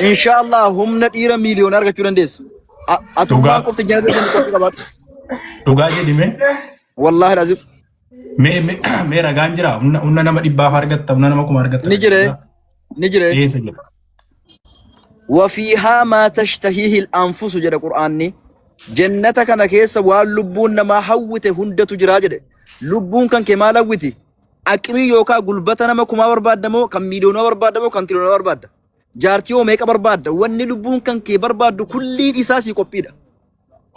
Inshaallah humna dhiira miiliyoona argachuu dandeessa. Atummaan Dhugaa. qofti jannata seentu qophii qabaadhu. Dhugaa jedhime. Wallaahi lazim. Mee mee mee ragaan jira humna nama dhibbaaf argatta humna nama kuma argatta. Ni jire. Ni jire. Eessa jira? Wafiihaa maa tashtahiihi al-anfusu jedha Qur'aanni. Jannata kana keessa waan lubbuun namaa hawwite hundatu jira jedhe. Lubbuun kan kee maal hawwiti? Aqmii yookaan gulbata nama kumaa barbaadda moo kan miiliyoonaa barbaadda moo kan tiriyoonaa barbaadda? Jaartii hoo meeqa barbaadda? Wanni lubbuun kan kee barbaaddu kulliin isaa sii qophiidha.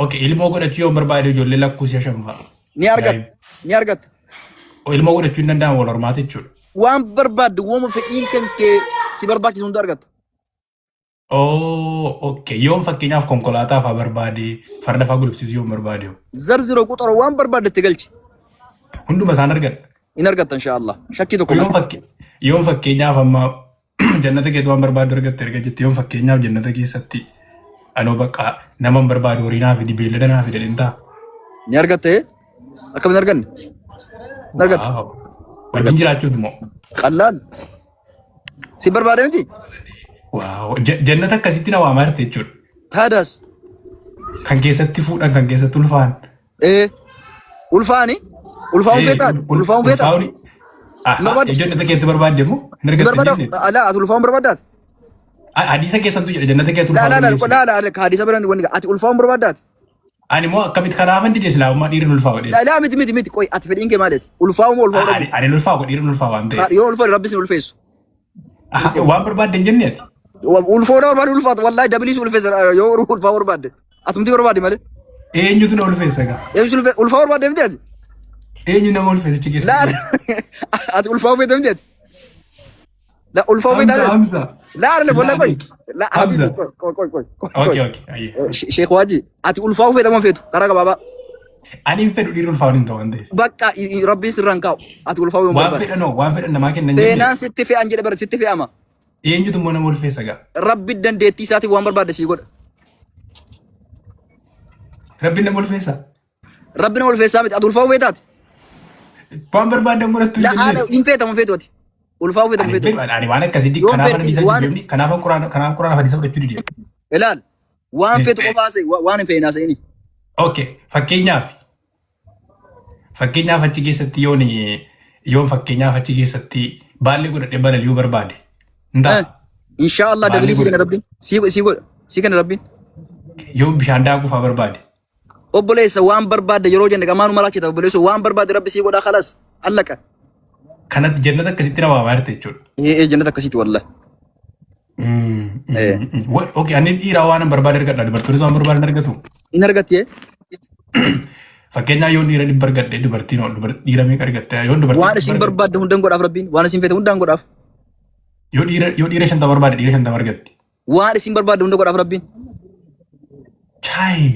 Okay, ilmoo godhachuu yoo barbaade ijoollee lakkuu si'a shan fa'a. Ni argatta. Ni argatta. Ilmoo godhachuu hin danda'amu wal hormaata jechuudha. Waan barbaaddu wooma fedhiin kan kee si barbaachisu hunda argatta. Oh, okay. Yoon fakkeenyaaf konkolaataa fa'aa barbaade, farda fa'aa gulufsiisuu yoon barbaade hoo? Zarziro quxaro waan barbaadde itti galchi. Hunduma isaan argadha. In argatta inshaallah. Shakkii tokko Yoon malee. Yoon fakkeenyaaf amma jannata keetti waan barbaaddu argatte erga jette yoon fakkeenyaaf jannata keessatti anoo bakka nama hin barbaadu horii naa fidi beellada naa fidi jedheen ta'a. Ni argatte? Akkamiin arganne? Ni argatta. Waaw. Wajjin jiraachuuf immoo. Qallaan. Si barbaade miti? Waaw. Jannata akkasitti na waamaa jirti jechuudha. Taadaas. Kan keessatti fuudhan kan keessatti ulfaan. Ee. Ulfaani? Ulfaa'uun feetaa? Ulfaa'uun feetaa? Ulfaa'uun. Hin barbaaddu? Jannata keessatti barbaadde immoo hin Hin argatte barbaada? jenne. Alaa ati ulfaa'uun barbaaddaati? Hadiisa keessantu jedha jannata keessatti Laa laa ulfaa'uun laa dandeessu. laa laa hadiisa biraan wanni ati ulfaa'uun barbaaddaati? Ani immoo akkamitti kanaafan dide islaamummaa dhiirri ulfaa'u dheedha. Laa laa miti miti miti qoy ati fedhiin kee maaliiti? Ulfaa'uu moo ulfaa'uu Ani dhabu? ani ulfaa'u dhiirri ulfaa'u waan ta'eef. Yoo ulfaa'u rabbi sin ulfeessu. Aha, waan barbaadde hin jenne ati. Ulfoon barbaadu ulfaatu wallaahi dabilii si ulfeessa yoo ulfaa'uu barbaadde. Atumti barbaadde malee. Eenyutu na ulfeessa gaa? Eenyu si ulfe ulfaa'uu barbaadde miti ati? Eenyu nama ulfeessa achi Laa keessatti? ati ulfaa'uu feete miti ati? La ulfaa'uu Hamza feete Hamza. Laa la wallahi qoy. La Hamza. habibi qoy qoy qoy qoy. Okay okay. Ayyee. Sheekh Waaji ati ulfaa'uu feete moo feetu karaa gabaabaa. Ani hin fedhu dhiirri ulfaa'uun hin ta'u waan ta'eef. Bakka rabbiin sirraan kaa'u ati ulfaa'uu yoo Waan barbaade. fedhan waan fedhan namaa kennan jenne. Seenaan sitti fe'an jedhe bara sitti fe'ama. Eenyutu immoo nama ulfeessa gaa? Rabbi dandeettii isaatiin waan barbaade sii godha. Rabbiin nama ulfeessa. Rabbi nama ulfeessaa miti ati ulfaa'uu feetaati. Waan barbaadan godhattu La hin haadha jenne. hin feetamu feetu ati. Ulfaa'uu feetamu Ani feetu. fedhu ani waan akkasitti Yoon kanaafan fedhi hadiisa waan didee kanaafan quraana kanaaf quraana hadiisa fudhachuu didee. ilaal waan feetu qofa haasa'e waan hin feene haasa'ini. Okay fakkeenyaaf fakkeenyaaf achi keessatti yoon yoon fakkeenyaaf achi keessatti baallee godhadhee balali'uu barbaade. Hin ta'a. Inshaa Allah Baallee dabilii sii kenna godhadhe. rabbiin. Sii sii godha. Sii kenna rabbiin. Yoon bishaan daakuu fa'aa barbaade. Obboleessa waan barbaadde yeroo jenne qamaanu malaachita obboleessa waan barbaadde rabbi sii godhaa kalas allaqa. Kanatti jannata akkasitti na waamaa jirte jechuudha. Ee ee jannata akkasiiti wallahi. Ee. Okay, ani dhiiraa waan hin barbaade argadha. Dubartoonis waan barbaadan argatu. In argatti ee. Fakkeenyaaf yoon dhiira 100 argadhe dubartiin hoo dhiira meeqa argatte yoon dubartii Waan 100 isin argadhe barbaadde hundaan godhaaf rabbiin waan isin feete hundaan godhaaf. yoo dhiira 50 barbaade dhiira 50 argatti. Waan isin barbaadde hunda godhaaf rabbiin. Chaayi.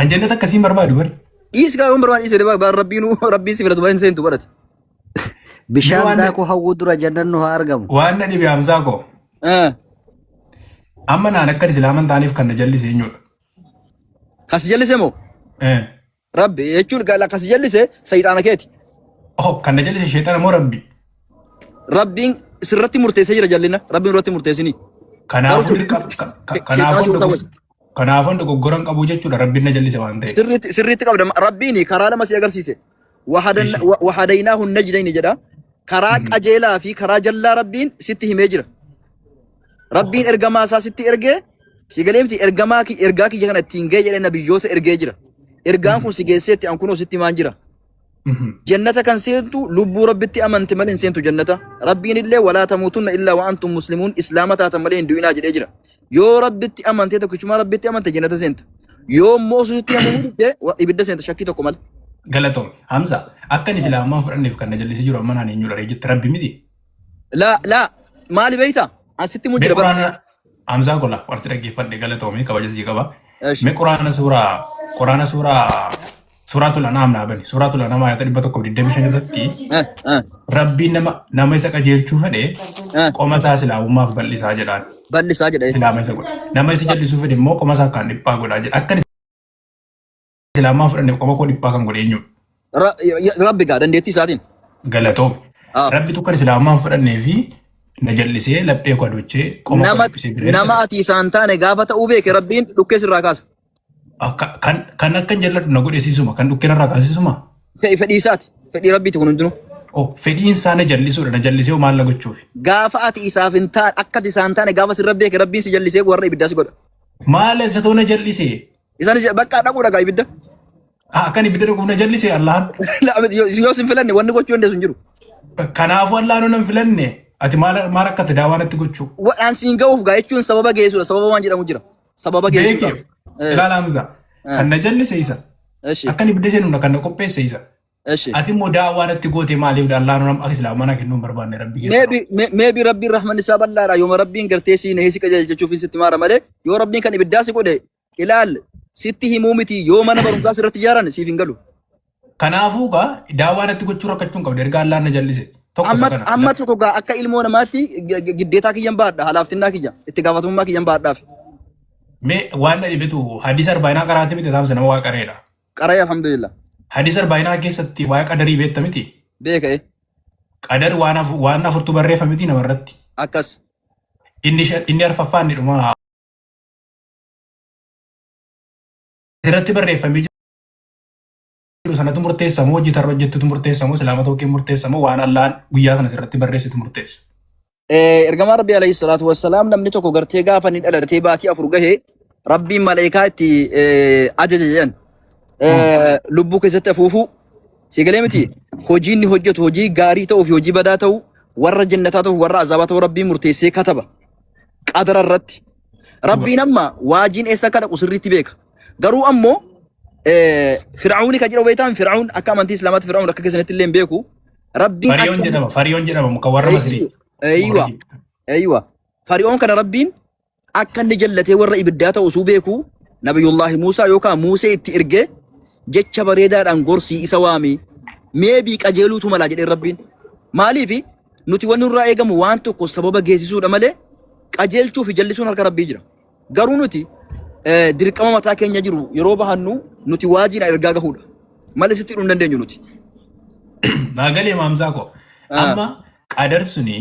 An jannata akkasiin barbaadu bari. Dhiisi kaa yoon barbaade dhiisi bar rabbiinuu rabbiin si filatu bara hin seentu barate. Mee Bishaan waan na daakuu hawwuu dura jannannu haa argamu. waan na dhibe Hamzaa koo. Amma naan akka islaaman taaniif kan na jallise eenyudha? Kan si jallise moo? Eh. Rabbi jechuun kan si jallise sayxaana keeti. Oh, kan na jallise sheexana moo rabbi? Rabbiin sirratti murteessee jira jallina. Rabbiin irratti murteessinii. Kanaafuu Garuu dirqama sheexana si kanaafuu hawwasa. kanaafuu dogoggora hin qabu jechuudha rabbiin na jallise waan ta'eef. Sirriitti sirriitti qabda. Rabbiin karaa lama si agarsiise. Ishi. Wahadaynaahu najdayni jedha. Karaa qajeelaa fi karaa jallaa Rabbiin sitti himee jira. Rabbiin ergamaa isaa sitti ergee si galee miti ergamaa ergaa kiyya kana ittiin ga'e jedhee nabiyyoota ergee jira. Ergaan kun si geesseetti an kunoo sitti himaan jira. Jannata kan seentu lubbuu Rabbitti amante malee hin seentu jannata. Rabbiin illee walaa tamuutunna illaa wa antum muslimuun islaama taatan malee hin du'inaa jedhee jira. Yoo Rabbitti amantee tokkichumaa Rabbitti amante jannata seenta. Yoo immoo sitti amanuu didde ibidda seenta shakkii tokko malee. Galatoom. Hamza, akka inni islaamummaa fudhanneef kan na jallisee jiru amma naan eenyudha ree jette Rabbi miti. Laa laa maali beektaa? An sitti himu Mee jira bara. quraana Hamzaa gola wanti dhaggeeffadhe galatoomii kabaja sii qaba. Esh. Mee quraana suuraa quraana suuraa suuraatul anaam naa bani suuraatul anaam ayata 125 irratti Eh, eh, Rabbiin nama nama isa qajeelchuu fedhe eh. qoma isaa islaamummaaf bal'isaa jedhaan. Bal'isaa jedha. Islaama isa godha. Nama isa jallisuu fedhe immoo qoma isaa akkaan dhiphaa godhaa jedha. Akka islaamummaa fudhanneef qoma koo dhiphaa kan godhe eenyudha? Rabbi gaa dandeettii isaatiin. Galatoom. Ah. Rabbi tokko islaamummaa fudhannee fi Na jallisee laphee koo adochee qoma koo Nama dhiphisee bira nama darbe. ati isaan taane gaafa ta'uu beeke Rabbiin dhukkee sirraa kaasa. Kan akka hin jalladhu na godhe siisuma kan dhukkee narraa kaasisuma. Fedhii isaati. Fedhii Rabbiiti kun hundinuu. Oh, fedhiin isaa na jallisuudha na jallisee hoo maal na gochuufi? Gaafa ati isaaf hin taane akka ati isaan taane gaafa sirra beeke Rabbiin si jallisee warra ibiddaa si godha. Maal isa ta'uu na jallisee? Isaanis bakka dhaquu dhagaa ibidda. Ah, akkan ibidda dhaquuf na jallise Allahan. Yoo sin filanne wanni gochuu dandeessu hin jiru. Kanaafuu Allahan nan filanne ati maal maal akka ta'e daawaa natti gochuu. Waan siin ga'uuf gaa jechuun sababa geessuudha. Sababa waan jedhamu jira. Sababa geessuudha. Beeki ilaala Hamza kan na jallise isa. Eshi. Akkan ibidda seenu kan na qopheesse isa. Eshi. Ati immoo daawaa natti goote maaliif Allahan nama akka islaamaa na kennuu hin barbaanne rabbi keessa. Maybe maybe Rabbiin rahman isaa bal'aadha. Yooma Rabbiin gartee siin si qajeelchachuuf sitti maara malee yoo Rabbiin kan ibiddaa si godhe ilaal sitti himuu miti yoo mana barumsaa sirratti ijaaran siif hin galu. Kanaafuu gaa daawaa natti gochuu rakkachuu hin qabdu erga Allahan na jallise. Tokko isa Amma kana. amma tokko gaa akka ilmoo namaatti giddeetaa kiyyan baadha halaaftinnaa kiyya itti gaafatamummaa kiyyan baadhaaf. Mee waan na dhibetu hadiisa arbaa'inaa qaraate miti taamsa nama waa qareedha. Qara'ee alhamdulillah. Hadiisa arbaa'inaa keessatti waa'ee qadarii beekta miti. Beeka eh. Qadar waan afurtu barreeffamiti namarratti. Akkas. Inni arfaffaan ni dhuma. Irratti barreeffamee jiru sanatu murteessa moo hojii tarra hojjettutu murteessa moo islaama ta'uu kee murteessa moo waan Allaan guyyaa sana sirratti barreessitu murteessa. Ergamaan Rabbii alayhi salaatu wassalaam namni tokko gartee gaafa inni dhalatee baatii 4 gahe Rabbiin maleekaa itti ajaja jedhan. Lubbuu keessatti afuufuu si galee miti hojii inni hojjetu hojii gaarii ta'uu fi hojii badaa ta'uu warra jannataa ta'uu warra azaabaa ta'uu Rabbiin murteessee kataba. Qadara irratti. Rabbiin amma waajiin eessa akka dhaqu sirriitti beeka. Garuu ammoo Fir'aawuni kan jedhamu beektaan Fir'aawun akka amantii Islaamaatti Fir'aawun akka keessanitti illee hin beeku. Rabbiin Fariyoon jedhama. Fariyoon jedhama kan warra Masrii. Eeywa. Eeywa. Fariyoon kana Rabbiin akka inni jallatee warra ibiddaa ta'u osoo beeku Nabiyullaahi Muusaa yookaan Muusee itti ergee jecha bareedaadhaan gorsii isa waami. Meebii qajeeluutu malaa jedheen Rabbiin. Maaliif nuti wanni nurraa eegamu waan tokko sababa geessisuudha malee qajeelchuu fi jallisuun harka Rabbii jira. Garuu nuti dirqama mataa keenya jiru yeroo bahannu nuti waajiin ergaa gahuudha. Malee sitti hidhuu hin dandeenyu nuti. Naa galee maamsaa koo. Amma qadar suni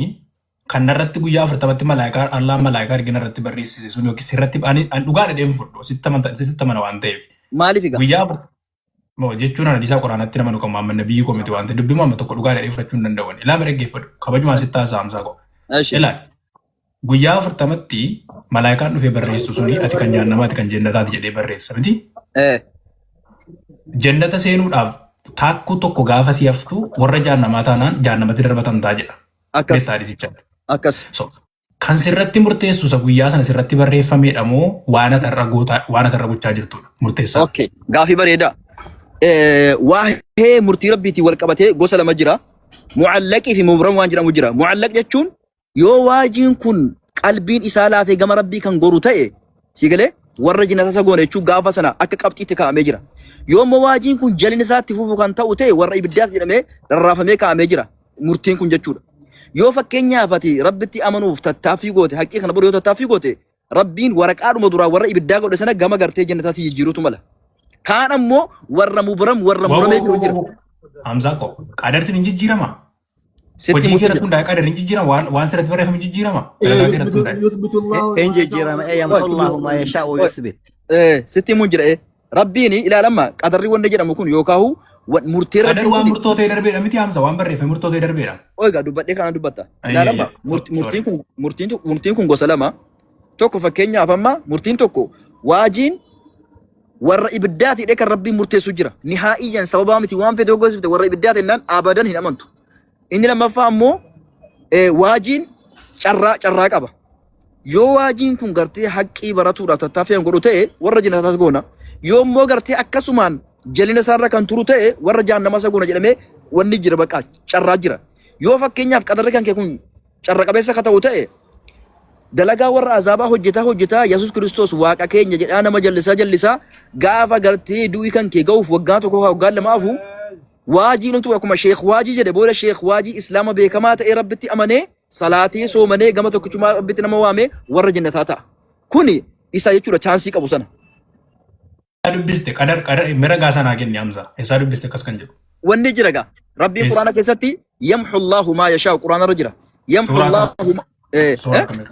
kan narratti guyyaa 40tti malaayikaa Allaan malaayikaa argina irratti barreessise sun yookiin sirratti ani dhugaa dhadheen fudhu sitti amanta sitti amana waan ta'eef. Maaliif egaa? Guyyaa moo jechuun ana dhiisaa quraanatti nama nu kan Muhammad nabiyyi koo miti waan ta'eef dubbii Muhammad tokko dhugaa dhadhee fudhachuu hin danda'u. Ilaa mee dhaggeeffadhu kabajumaan sitti haasa'a Hamzaa koo. Eshi. Ilaali guyyaa 40tti malaayikaan dhufee barreessu suni ati kan jahannamaati kan jannataati jedhee barreessa miti. Jannata seenuudhaaf taakkuu tokko gaafa si haftu warra jahannamaa taanaan jahannamatti darbatamtaa jedha. Akkas. Beektaa hadisicha. Akkas. So, kan sirratti murteessu isa guyyaa sana sirratti barreeffamedha moo waan ati har'a gootaa waan ati har'a gochaa jirtudha murteessaa. Okay. Gaafii bareedaa. Waa'ee murtii rabbiitiin wal qabatee gosa lama jira. Mu'allaqii fi mubram waan jedhamu jira. Mu'allaq jechuun yoo waajiin kun qalbiin isaa laafee gama rabbii kan goru ta'e si galee warra jinnata isa goone jechuun gaafa sana akka qabxiitti kaa'amee jira. Yoo immoo waajiin kun jalina isaatti fufu kan ta'u ta'e warra ibiddaas jedhamee rarraafamee kaa'amee jira. Murtiin kun jechuudha. Yoo fakkeenyaaf ati rabbitti amanuuf tattaaffii goote haqqii kana booda yoo tattaaffii goote rabbiin waraqaadhuma duraa warra ibiddaa godhe sana gama gartee jannataa si jijjiiruutu mala. Kaan ammoo warra mubram warra muramee jiru jira. Hamzaa koo qadarsin hin jijjiirama. Sitti Hojii kee himuutu irratti jira. hundaa'e qadar hin jijjiirama waan waan sirratti barreeffame hin jijjiirama. Dalagaa kee irratti hundaa'e. Yuthbitu Allahu Hin jijjiirama. Yamhu Allahu maa yashaa'u wa yuthbit. Sitti himuun jira. Rabbiin ilaalamma qadarri wanni jedhamu kun yookaahu murtee Qadar rabbii waan kun murtoo ta'e darbeedha miti Hamza waan barreeffame murtoo ta'e darbeedha. Egaa dubbadhee kana dubbatta. Ayyee, Ilaalama ayyee. murtiin Sorry. kun murtiin kun gosa lama. Tokko fakkeenyaaf amma murtiin tokko waajiin warra ibiddaati jedhee kan rabbiin murteessu jira. Nihaa'iyyan sababaa miti waan fedhe hoggoosifte warra ibiddaati jennaan abadan hin amantu. Inni lammaffaa ammoo waajiin carraa qaba. Yoo waajiin kun gartee haqqii baratuudhaaf tattaaffii kan godhu ta'e warra jannataas goona. Yoo immoo gartee akkasumaan jalina isaarra kan turu ta'e warra jahannama isa goona jedhamee wanni jira bakka carraa jira. Yoo fakkeenyaaf qadarri kan kee kun carra qabeessa akka ta'u ta'e dalagaa warra azaabaa hojjetaa hojjetaa Yesuus Kiristoos waaqa keenya jedhaa nama jallisaa jallisaa gaafa gartee du'i kan kee ga'uuf waggaa tokko waggaa lama hafu waajii nutu akkuma sheekh waajii jedhe booda sheekh waajii islaama beekamaa ta'ee rabbitti amanee salaatee soomanee gama tokkichumaa rabbitti nama waamee warra jannataa ta'a. Kuni isa jechuudha chaansii qabu sana. Eessaa dubbiste qadar qadar mira gaasaa naa kenni Hamza. Eessaa dubbiste akkas kan jedhu. Wanni jira gaa. Rabbiin Eessa? Quraana keessatti yamhu Allahu maa yashaa'u Quraana irra jira. Yamhu Suuraa kam? Allahu Suuraa akkamii?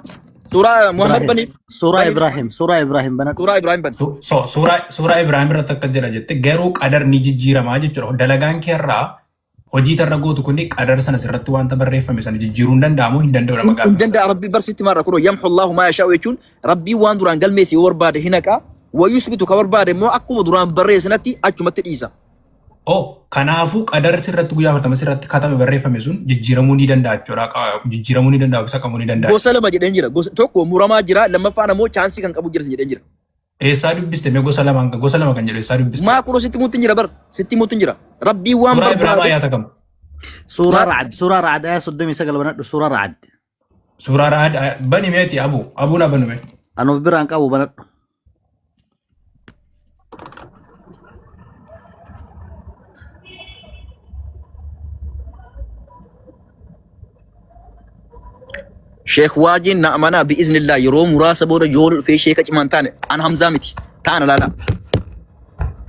Suuraa Muhammad Ibrahim. baniif. Suuraa Baniif. Ibrahim. Suuraa Ibrahim banadhu. Suuraa Ibrahim bani. So suuraa Ibrahim irratti akka jedha jette garuu qadar ni jijjiiramaa jechuudha. Dalagaan kee irraa hojii tarra gootu kun qadar sana sirratti wanta barreeffame sana jijjiiruu hin danda'amu hin danda'u nama Hin gaaffii. danda'a Rabbii barsiitti maarra kunoo yamhu Allahu maa yashaa'u jechuun Rabbii waan duraan galmeesse yoo barbaade hin haqa wa yusbitu ka barbaade immoo akkuma duraan barreessanatti achumatti dhiisa. Oh, kanaafuu qadar sirratti guyyaa 40 sirratti katame barreeffame sun jijjiiramuu ni danda'a jechuudha. Jijjiiramuu ni danda'a, saqamuu ni danda'a. Gosa lama jedheen jira. Gosa tokko muramaa jira lammaffaan ammoo chaansii kan qabu jira jedheen jira. Eessaa dubbiste mee gosa lamaan gosa lama kan jedhu eessaa dubbiste? Maa kunoo sitti muuttin jira bar sitti muuttin jira. Rabbii waan Suuraa Ibrahim barbaade ayaata kam? Suuraa Racd. Suuraa Racd ayaa 39 banadhu. Suuraa Racd. Suuraa Ra'ad bani meeti abu abuun abanu mee. Anuuf biraan qabu banadhu. Sheekh Waajiin na amanaa bi'iznillah yeroo muraasa booda yoo dhufee sheeka cimaan taane an Hamzaa miti. Taana laala.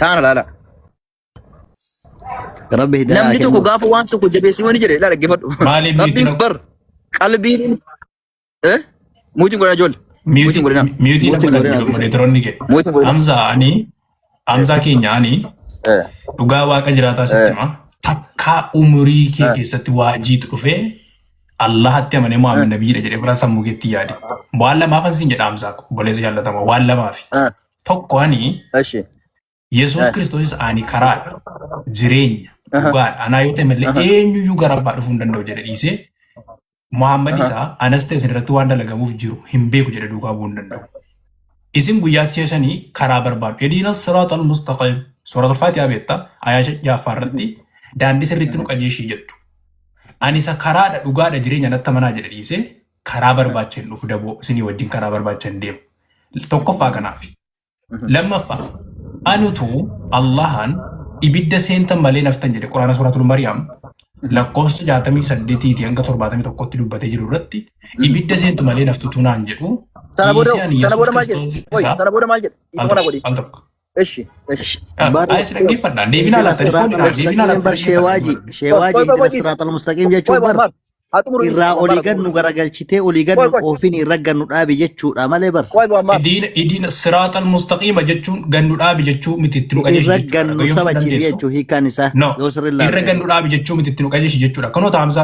Taana laala. Rabbi hidayaa Namni tokko kennuuf. gaafa waan tokko jabeessee wani jedhe ilaala dhaggeeffadhu. Maaliif miitii Rabbiin na bar qalbiin eh muutiin godhina ijoollee. Muutiin godhina. miutii na Muutiin godhan godhina dhiisa. modereetoroonni kee. Muutiin godhina. Hamzaa ani Hamzaa keenya ani Eh dhugaa waaqa jiraataa sitti eh hima. Takkaa umurii kee eh keessatti waajiitu dhufee Allahatti amanee Muhammad eh nabiyyiidha jedhee biraa sammuu keetti yaade. Waan lamaafan siin jedha Hamzaa ko obboleessa jaallatamaa waan lamaafi. eh Tokko ani eshi Yesuus eh Kiristoosis ani karaadha, jireenya, aha dhugaadha. Anaa yoo ta'e malee aha eenyuyyuu gara abbaa dhufuu hin danda'u jedhe dhiisee Muhammad aha isaa anas ta'e isin irratti waan dalagamuuf jiru hin beeku jedhe duukaa bu'uu hin danda'u. Isin guyyaa si'a shanii karaa barbaadu. Ihdina siraatal mustaqiim. Suuratul Faatihaa beekta. Ayaa jaaffaa irratti daandii sirriitti nu qajeelchi jettu. Ani isa karaadha dhugaadha jireenya natti amanaa jedhe dhiisee karaa barbaacha hin dhufu daboo isinii wajjin karaa barbaacha hin deemu. Tokkoffaa kanaafi. Lammaffaa, anutu Allahan ibidda seentan malee naftan jedhe Quraana Suuratul Maryam lakkoofsa 68 hanga 71tti dubbatee jiru irratti ibidda seentu malee naftutu naan jedhu Sana booda dhiisee ani sana Yesuus booda maal jedhe? Kiristoos Oi, isaa sana booda maal jedhe? al Dhiifama naa tokko godhi. al tokko. Eshi, eshi. Bar Ayis dhaggeeffadha. Deebinaa ihdina laata siraatal rispoondii naa deebinaa mustaqiim laata bar dhaggeeffadha. sheewaaji Qoy sheewaaji qoy qoy ihdina dhiisi. siraatal mustaqiim Qoy jechuun bar Muhammad. Haa xumuru dhiisi irraa Muhammad olii haa gad nu xumuru. garagalchitee olii gad Qoy nu qoy oofin irra gad nu dhaabi jechuudha malee bar qoy Muhammad. Idiina siraatal mustaqiima jechuun gannu dhaabi jechuu miti itti nu qajeelchi irra jechuudha. gad nu Dhaggeeffachuu sabachiisi dandeessu. jechuu hiikaan isaa No, yoo sirri irra laalte. gannu dhaabi jechuu miti itti nu qajeelchi jechuudha. Kunoo taamsaa